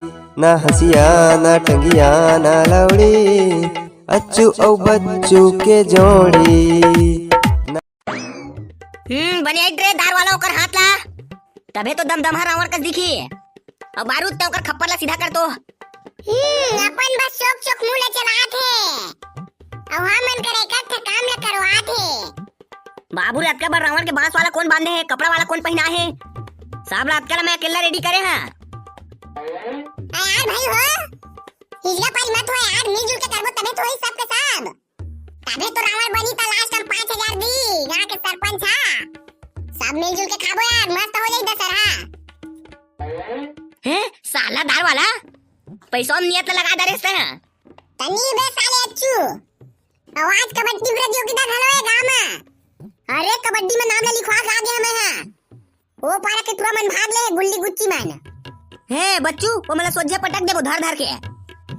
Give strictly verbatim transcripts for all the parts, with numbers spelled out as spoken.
ना हंसिया, ना टंगिया, ना लौड़ी, अच्छू अउ बच्चू के जोड़ी। हम्म, बने आइट रे दार वाला ओकर हाथ ला। तभे तो दमदमहा रावण कस दिखी। अउ बारूद ते ओकर खप्पर ला सीधा कर तो। हम्म, अपन बस चोक चोक मुंह ले चलात हे। अउ हमन कर एक एक ठे काम ले करवात हे। बाबू रे, अतका बड़ रावण के बांस वाला कोन बांधे हे, कपड़ा वाला कोन पहिना हे? सब ला अतका ला मैं अकेला रेडी करे हां। अरे यार भाई हो, हिजड़ा पारी मत हो यार, मिलजुल के करबो तभे तो होई सबके सब। तभे तो रावण बनी त लास्ट में पाँच हजार दी, गांव के सरपंच हा। सब मिलजुल के खाबो यार, मस्त हो जाई दशहरा। हैं, साला दार वाला, पैसा हम नियत लगा दे रहे हैं। तनी बे साले अच्छू, अउ आज कबड्डी प्रतियोगिता घलो हे गांव में। अरे कबड्डी में नाम ले लिखवा के आगे हमें है। ओ पारा के टूरा मन भाग ले, गुल्ली गुच्ची मन। हे बच्चू, वो मला सोझे पटक देबो धर धर के।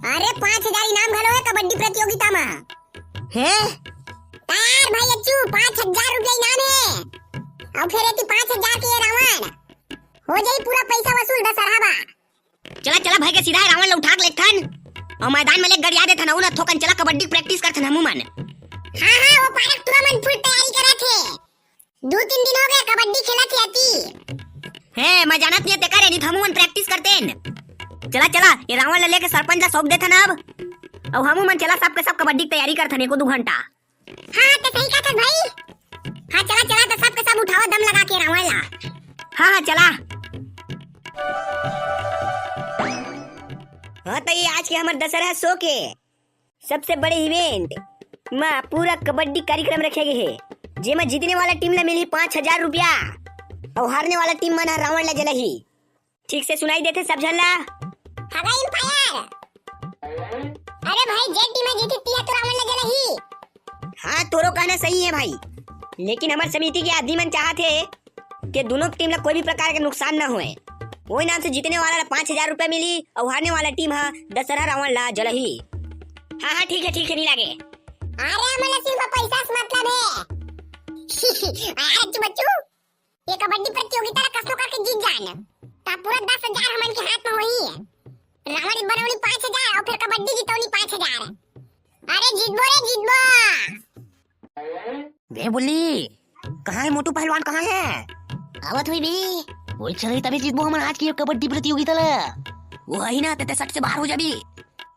अरे पाँच हजार इनाम घलो हे कबड्डी प्रतियोगिता में। हे? तैयार भाई अच्छू, पाँच हजार रुपया इनाम हे। अउ फिर एती पाँच हजार के ये रावण। हो जाई पूरा पैसा वसूल दशहरा बा। चला, चला, भाई के सीधा रावण ल उठा के लेथन अउ मैदान में ले गड़िया देथन, अउ न थोकन चला कबड्डी प्रैक्टिस करथन हमू मन। हाँ, हाँ, वो पारक टूरा मन फुल तैयारी करत हे। दू तीन दिन हो गए कबड्डी खेलत हे अति। हे, मैं जानत नहीं तेकर, नहीं तो हमू मन प्रैक्टिस करतेन। चला, चला, ये रावण ल लेके सरपंच ला सौंप देथन अब। अउ हमू मन चला सबके सब कबड्डी के तैयारी करथन एको दू घंटा। हाँ, ते सही कहत हस भाई। हाँ, चला, चला, तो सबके सब उठावा दम लगा के रावण ला। हाँ, हाँ, चला। हाँ, तो ये आज के हमर दशहरा शो के सबसे बड़े इवेंट मा पूरा कबड्डी कार्यक्रम रखे गए हे, जेमा जीतने वाला टीम ला मिलही पाँच हजार रुपया अउ हारने वाला टीम मन ह रावण ला जलही। ठीक से सुनाई देथे सब झन ला? हगा अंपायर। अरे भाई, जे टीम जीती, तिहा तो रावण ला जलही। हाँ, तोरो कहना सही है भाई, लेकिन हमर समिति के आदमी मन चाहत हे कि दोनों टीम ला कोई भी प्रकार के नुकसान ना होए। वही नाम से जीतने वाला ला पाँच हजार रुपया मिली अउ हारने वाला टीम हा दशहरा रावण ला जलही। हाँ, हाँ, ठीक है, ठीक है, नहीं लागे। अरे, हमन ला सिर्फ पैसा से मतलब है। अरे, अच्छू बच्चू, ये कबड्डी प्रतियोगिता ला कसनो करके जीत जान, त पूरा दस हजार हमन के हाथ में होही। रावण बनौनी पाँच हजार अउ फिर कबड्डी जितौनी पाँच हजार। अरे जीतबो रे, जीतबो। बे बुल्ली, कहाँ है मोटू पहलवान, कहाँ है? आवत हुई बे। वही चल रही तबे जीतबो हमन आज की कबड्डी प्रतियोगिता ला। वो है ही ना, ते सट से बाहर हो जाबी।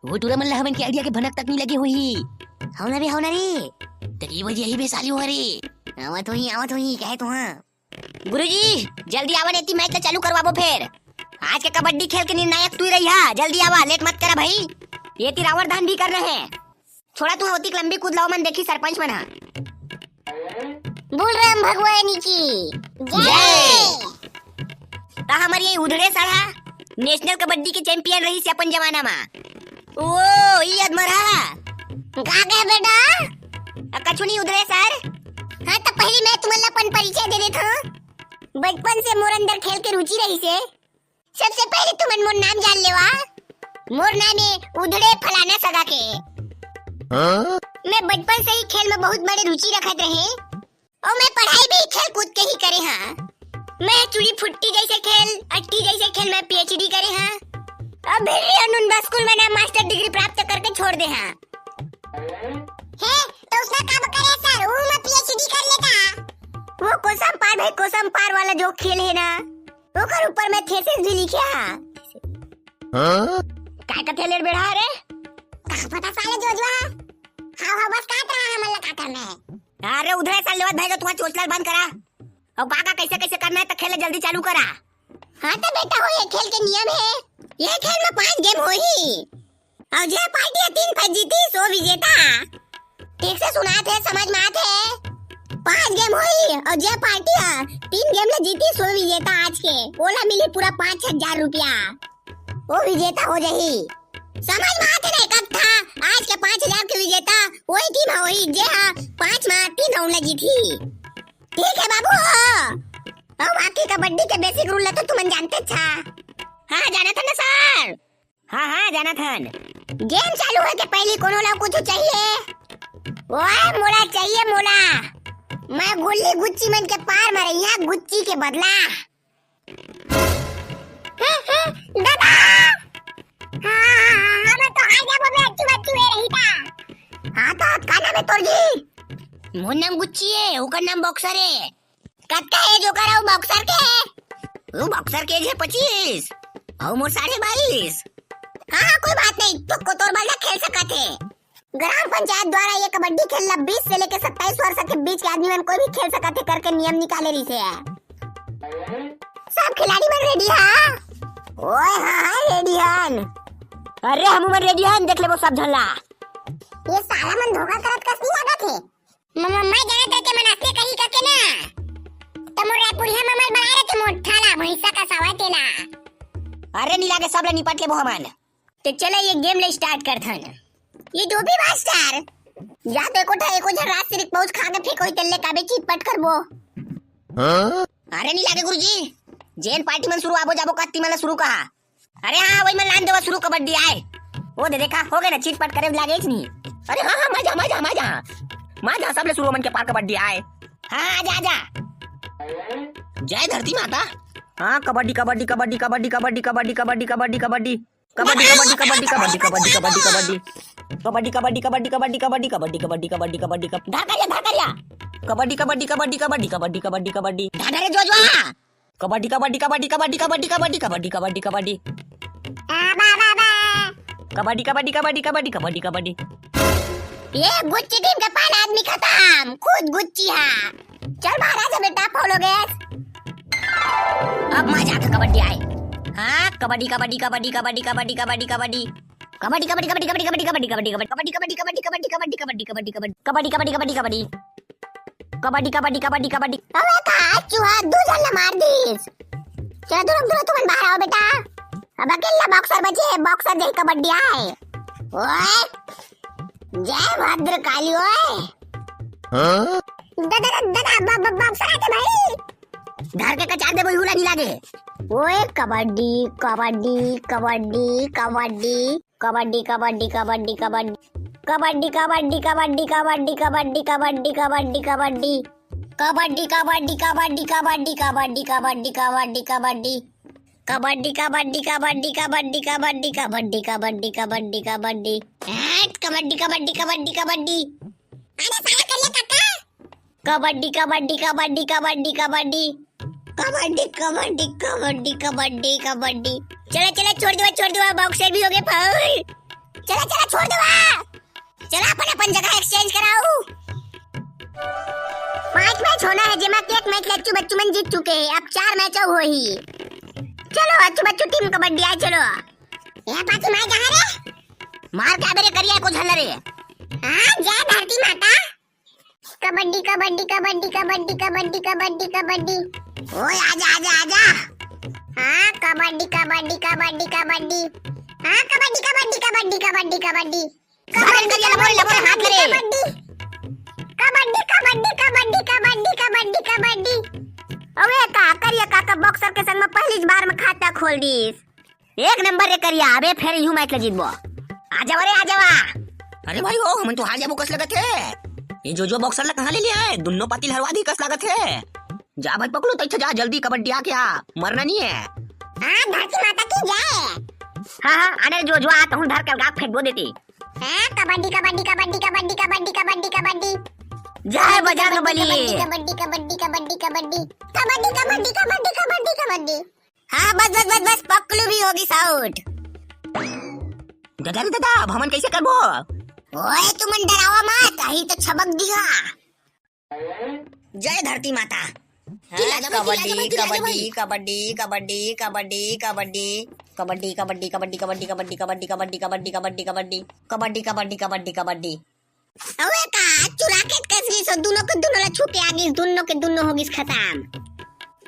वो टूरा मन ला हमन के आइडिया के भनक तक नहीं लगे हुई। हव ना बे, हव ना रे। तेरी वजह यही बे साली हो रे। आवत हुई, आवत हुई, कहे तो हाँ। गुरुजी, जल्दी आवा, नहीं ती मैच ला चालू करवाबो फेर। आज के कबड्डी खेल के निर्णायक तू ही रही हा, जल्दी आवा, लेट मत करा भाई। ये ती रावण दहन भी करना है। छोड़ा तू ओतिक लंबी कूद लाओ, मन देखी सरपंच मन हा। बोल राम भगवान की जय। ता हमर ये उधड़े साला नेशनल कबड्डी के चैंपियन रही से अपन जमाना मा। ओ, ई अदमरा। का कहे बेटा? आ, कछु नहीं उधड़े सर। हाँ, तो पहली मैं तुमन ला अपन परिचय दे देत हूँ। बचपन से मोर अंदर खेल के रुचि रही से। सबसे पहले तुमन मोर नाम जान लेवा। मोर नाम है उधड़े फलाना सगा के। हाँ? मैं बचपन से ही खेल में बहुत बड़े रुचि रखत रहे। अउ मैं पढ़ाई भी खेल कूद के ही करे हाँ। मैं चुड़ी फुट्टी जैसे खेल, अट्टी जैसे खेल में पीएचडी करे हाँ। अब भी अनुन स्कूल में ना मास्टर डिग्री प्राप्त करके छोड़ दे हाँ। हे, तो उसका काम करे सर, वो मैं पीएचडी कर लेता। वो कोसम पार भाई, कोसम पार वाला जो खेल है ना, ओकर ऊपर मैं थीसिस भी लिखे हाँ। हाँ? काय कथे लेड़ बेड़ा रे? का पता साले जोजुआ। हाँ, हाँ, बस काट रहा है, हमन ला का करना है। अरे उधड़े साल लेवत भाई, तो तुम्हारा चोचला बंद करा। अउ का का कैसे कैसे करना है तो खेले जल्दी चालू करा। हाँ तो बेटा हो, ये खेल के नियम है। ये खेल में पांच गेम होही। अउ जे पार्टी ह तीन पै जीती सो विजेता। ठीक से सुनात हे, समझ में आत हे। पांच गेम होही अउ जे पार्टी ह तीन गेम ले जीती सो विजेता आज के। ओला मिली पूरा पांच हजार रुपया। वो विजेता हो जाही। समझ में आत हे ना, इकट्ठा आज के पांच हजार के विजेता वही टीम ह होही जे ह पांच में तीन राउंड ले जीती। ठीक है बाबू। अउ बाकी कबड्डी के बेसिक रूल ल तो तुमन जानते छा। हाँ, जानत हन ना सर। हाँ, हाँ, जानत हन। गेम चालू होए के पहली कोनो ला कुछ चाहिए? ओए, मोला चाहिए, मोला। मैं गुल्ली गुच्ची मन के पार मारे, यहाँ गुच्ची के बदला। दादा! मोर नाम गुच्ची हे, ओकर नाम बॉक्सर हे। कतका हे जोकर अउ बॉक्सर के? वो बॉक्सर के हे पच्चीस, अउ मोर साढ़े बाईस। हाँ, हाँ, कोई बात नहीं, तो कोतोर बल्ला खेल सकत हे। ग्राम पंचायत द्वारा ये कबड्डी खेल ला बीस से लेके सत्ताईस वर्ष के बीच के आदमी मन कोई भी खेल सकत हे करके नियम निकाले रहिसे। सब खिलाड़ी मन ready हा? ओए हाँ, हाँ, ready हन। अरे हमू मन ready हन, देख लेबो सब झन ला। ये साला मन धोखा करत कस नहीं लागत हे। म-, म-, मैं जानत रहते मन असने कही करके ना। त मोर रायपुरिया ममल बनाए रहते मोर ठाला भैंसा का सवा तेला। अरे नहीं लागे, सब ला निपट लेबो हमन। ते चला ये game ले start करथन। ये धोबी मास्टर, या तो एको ठा एको झन रात सिरिक पहुंच खा के फेंको ही तेल ले काबे चीत पट करबो। हाँ? अरे नहीं लागे गुरुजी, जेन पार्टी मन शुरू आबो जाबो कत्ती मन ला शुरू कहा। अरे हाँ, वही मन लान देवा शुरू कबड्डी आए। वो दे देखा, हो गए ना, चीत पट करे लागेच नहीं। अरे हाँ, हाँ, मजा, मजा, मजा। मजा, सब ले शुरू मन के पार कबड्डी आए। हाँ, आजा, आजा। जय धरती माता। हाँ, कबड्डी, कबड्डी, कबड्डी, कबड्डी, कबड्डी, कबड्डी, कबड्डी, कबड्डी, कबड्डी। कबड्डी, कबड्डी, कबड्डी, कबड्डी, कबड्डी, कबड्डी, कबड्डी। कबड्डी, कबड्डी, कबड्डी, कबड्डी, कबड्डी, कबड्डी, कबड्डी, कबड्डी, कबड्डी, कबड्डी। धर, धर, धर, धर, या। कबड्डी, कबड्डी, कबड्डी, कबड्डी, कबड्डी, कबड्डी, कबड्डी, कबड्डी। धर, धर, जो, जो। कबड्डी, कबड्डी, कबड्डी, कबड्डी, कबड्डी, कबड्डी, कबड्डी, कबड्डी, कबड्डी। आ, बा, बा, बा। कबड्डी, कबड्डी, कबड्डी, कबड्डी, कबड्डी, कबड्डी। ये गुच्ची टीम के पान आदमी खतम, खुद गुच्ची हा। चल महाराज, बेटा, फॉलो गैस। अब मजा आ कबड्डी आए। हाँ, कबड्डी, कबड्डी, कबड्डी, कबड्डी, कबड्डी, कबड्डी, कबड्डी। कबड्डी, कबड्डी, कबड्डी, कबड्डी, कबड्डी, कबड्डी, कबड्डी, कबड्डी, कबड्डी, कबड्डी, कबड्डी, कबड्डी, कबड्डी, कबड्डी, कबड्डी, कबड्डी। अबे का चूहा दू झन ला मार दिस। चलो, तुम, तुम, तुमन बाहर आओ बेटा। अब अकेला बॉक्सर बचे हे, बॉक्सर जही कबड्डी आए। ओए, जय भद्रकाली ओए। हाँ? द-, द-, द-, द-, ब-, ब-, बॉक्सर आते भाई। धर के कचार देबो, इहू ला नहीं लागे। ओए, कबड्डी, कबड्डी, कबड्डी, कबड्डी। कबड्डी, कबड्डी, कबड्डी, कबड्डी। कबड्डी, कबड्डी, कबड्डी, कबड्डी, कबड्डी, कबड्डी, कबड्डी, कबड्डी। कबड्डी, कबड्डी, कबड्डी, कबड्डी, कबड्डी, कबड्डी, कबड्डी, कबड्डी। कबड्डी, कबड्डी, कबड्डी, कबड्डी, कबड्डी, कबड्डी, कबड्डी, कबड्डी, कबड्डी। हट, कबड्डी, कबड्डी, कबड्डी, कबड्डी। अरे साला करिया काका। कबड्डी, कबड्डी, कबड्डी, कबड्डी, कबड्डी। कबड्डी, कबड्डी, कबड्डी, कबड्डी, कबड्डी। चला, चला, छोड़ देवा, छोड़ देवा, बॉक्सर भी हो गए फाउल। चला, चला, छोड़ देवा। चला, अपन, अपन जगह exchange कराओ। पांच मैच होना है, जेमा के एक मैच लच्चू बच्चू मन जीत चुके हैं, अब चार मैच अउ होही। चलो, अच्छू बच्चू टीम कबड्डी आए, चलो। ए पाछू मार कहाँ रे? मार के आबे रे करिया को झल्ला रे। हाँ, जय धरती माता। कबड्डी, कबड्डी, कबड्डी, कबड्डी, कबड्डी, कबड्डी, कबड्डी। ओए, आजा, आजा, आजा। हाँ, कबड्डी, कबड्डी, कबड्डी, कबड्डी। हाँ, कबड्डी, कबड्डी, कबड्डी, कबड्डी, कबड्डी। कबड्डी, कबड्डी, कबड्डी, कबड्डी, कबड्डी, कबड्डी। अबे का, करिया काका बॉक्सर के संग में पहली बार में खाता खोल दीस। एक नंबर रे करिया, अबे फेर इहू मैच ला जीतबो। आ जावा रे, आ जावा। अरे भाई हो, हमन तो हार जाबो कस लगत हे। ये जो जो बॉक्सर ला कहाँ ले लिया है, दुन्नो पातिल हरवा दी कस लगत हे। जा भाई पकलू, तैं जा जल्दी, कबड्डी आके आ, मरना नहीं है। हाँ, धरती माता की जय। हाँ, हाँ, आने जो जो आ, तहूँ धर के अलगा फेंक दो देती। हाँ, कबड्डी, कबड्डी, कबड्डी, कबड्डी, कबड्डी, कबड्डी, कबड्डी। जय बजरंग बली। कबड्डी, कबड्डी, कबड्डी, कबड्डी, कबड्डी। कबड्डी, कबड्डी, कबड्डी, कबड्डी, कबड्डी। हाँ, बस, बस, बस, बस, पकलू भी होगी आउट। दादा रे दादा, अब हमन कैसे करबो? ओए, तुमन डरावा मत, अही तो छबक दिहा। जय धरती माता। हाँ, चिल्ला जा भाई, चिल्ला जा भाई, कबड्डी, चिल्ला जा भाई। कबड्डी, कबड्डी, कबड्डी, कबड्डी। कबड्डी, कबड्डी, कबड्डी, कबड्डी, कबड्डी, कबड्डी, कबड्डी, कबड्डी, कबड्डी, कबड्डी। कबड्डी, कबड्डी, कबड्डी, कबड्डी। अबे का, चुरा के कस गिस हो, दुनो के दुनो ला छू के आ गिस, दुनो के दुनो हो गिस खतम।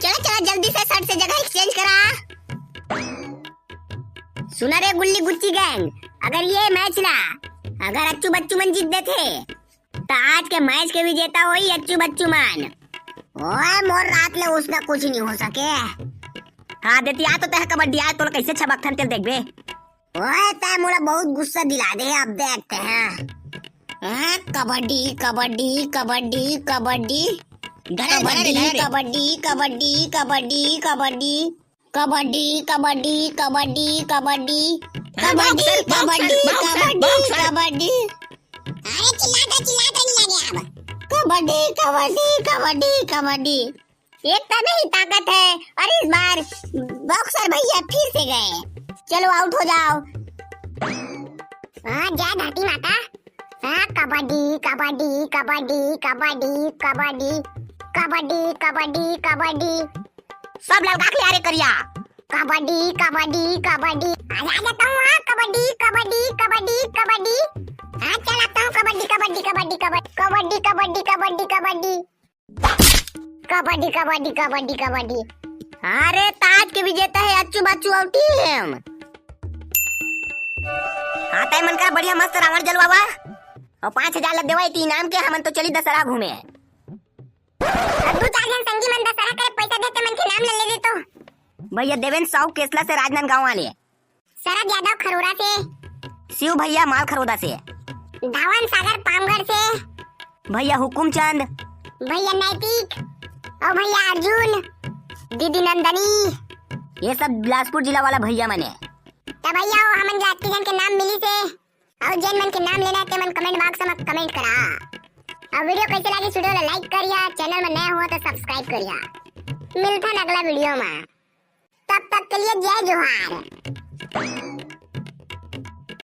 चला, चला, जल्दी से सट से जगह exchange करा। सुना रे गुल्ली गुच्ची गैंग, अगर ये मैच ला, अगर अच्छू बच्चू मन जीत देथे, त आज के मैच के विजेता होई अच्छू बच्चू मन। ओए, मोर रात ले उसका कुछ नहीं हो सके। हाँ, देती आ तो तह कबड्डी आए, तोला कैसे छबकथन तेल देखबे। ओए, तै मोला बहुत गुस्सा दिला दे, अब देखते हैं। हैं? कबड्डी, कबड्डी, कबड्डी, कबड्डी। धरे, धरे, कबड्डी, धरे। कबड्डी, कबड्डी, कबड्डी, कबड्डी। कबड्डी, कबड्डी, कबड्डी, कबड्डी। हाँ, kabaddi, boxer, boxer, kabaddi, boxer, kabaddi, boxer। Kabaddi. अरे चिल्ला दे, चिल्ला दे, नहीं लगे अब। कबड्डी, कबड्डी, कबड्डी, कबड्डी। एक तो नहीं ताकत है, और इस बार बॉक्सर भैया फिर से गए। चलो, आउट हो जाओ। हाँ, जय धरती माता। हाँ, कबड्डी, कबड्डी, कबड्डी, कबड्डी, कबड्डी, कबड्डी, कबड्डी, कबड्डी। सब ललका के आ रे करिया। कबड्डी, कबड्डी, कबड्डी। आ जा, जाता हूँ, हाँ, कबड्डी, कबड्डी, कबड्डी, कबड्डी। हाँ, चल आता हूँ, कबड्डी, कबड्डी, कबड्डी, कबड्डी, कबड्डी, कबड्डी, कबड्डी, कबड्डी। कबड्डी, कबड्डी, कबड्डी, कबड्डी। अरे, ताज के विजेता है अच्छू बच्चू और टीम। हाँ, तय मन का बढ़िया मस्त रावण जलवावा। और पाँच हजार लग देवा इती इनाम के, हमन तो चली दशहरा घूमे। अब दू चार जन संगी मन दशहरा करे पैसा देते मन के नाम ले ले दे तो। भैया देवेंद्र साहू केसला से राजनांदगांव वाले। शरद यादव खरोरा से। शिव भैया माल खरोदा से। धावन सागर पामगढ़ से। भैया हुकुमचंद। भैया नैतिक। और भैया अर्जुन। दीदी नंदनी। ये सब बिलासपुर जिला वाला भैया मने। तो भैया वो हमन जाति जन के नाम मिली से। और जेन मन के नाम लेना है, ते मन कमेंट बॉक्स में कमेंट करा। और वीडियो कैसे लगी, वीडियो ला लाइक करिया, चैनल में नया हुआ तो सब्सक्राइब करिया। मिलथन अगला वीडियो में, तब तक के लिए जय जोहार।